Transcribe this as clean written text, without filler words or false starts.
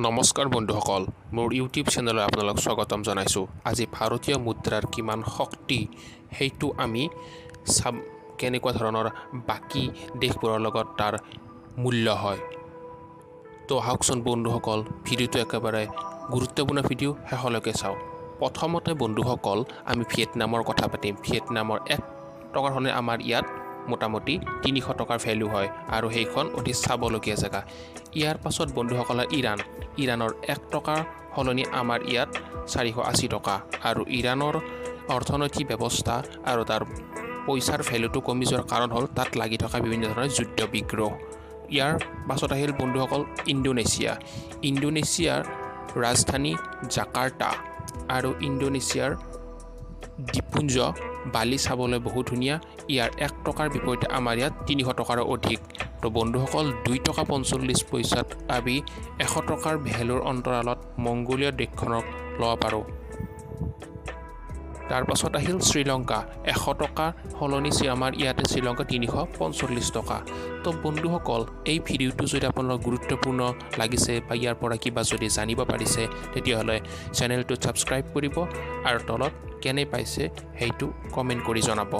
নমস্কাৰ বন্ধুসকল, মোৰ ইউটিউব চেনেললৈ আপোনালোক স্বাগতম জনাইছোঁ। আজি ভাৰতীয় মুদ্ৰাৰ কিমান শক্তি সেইটো আমি চাম, কেনেকুৱা ধৰণৰ বাকী দেশবোৰৰ লগত তাৰ মূল্য হয়। তো আহকচোন বন্ধুসকল, ভিডিঅ'টো একেবাৰে গুৰুত্বপূৰ্ণ ভিডিঅ', শেষলৈকে চাওক। প্ৰথমতে বন্ধুসকল, আমি ভিয়েটনামৰ কথা পাতিম। ভিয়েটনামৰ 1 টকাৰ সলনি আমাৰ ইয়াত মোটামুটি 300 টকাৰ ভেলু হয় আৰু সেইখন অতি চাবলগীয়া জেগা। ইয়াৰ পাছত বন্ধুসকলৰ ইৰাণ। ইৰাণৰ 1 টকাৰ সলনি আমাৰ ইয়াত 480 টকা। আৰু ইৰাণৰ অৰ্থনৈতিক ব্যৱস্থা আৰু তাৰ পইচাৰ ভেলুটো কমি যোৱাৰ কাৰণ হ'ল তাত লাগি থকা বিভিন্ন ধৰণৰ যুদ্ধ বিগ্ৰহ। ইয়াৰ পাছত আহিল বন্ধুসকল ইণ্ডোনেছিয়া। ইণ্ডোনেছিয়াৰ ৰাজধানী জাকাৰ্টা আৰু ইণ্ডোনেছিয়াৰ দ্বীপপুঞ্জ বালি চাবলৈ বহুত ধুনীয়া। ইয়াৰ 1 টকাৰ বিপৰীতে আমাৰ ইয়াত 300 টকাৰো অধিক। তো বন্ধুসকল, 2 টকা 45 পইচাত আমি 100 টকাৰ ভেলুৰ অন্তৰালত মংগোলীয় দেশখনক ল'ব পাৰোঁ। তাৰপাছত আহিল শ্ৰীলংকা। 100 টকাৰ সলনি আমাৰ ইয়াতে শ্ৰীলংকা 345 টকা। তো বন্ধুসকল, এই ভিডিঅ'টো যদি আপোনালোকৰ গুৰুত্বপূৰ্ণ লাগিছে বা ইয়াৰ পৰা কিবা যদি জানিব পাৰিছে, তেতিয়াহ'লে চেনেলটো ছাবস্ক্ৰাইব কৰিব আৰু তলত কেনে পাইছে সেইটো কমেণ্ট কৰি জনাব।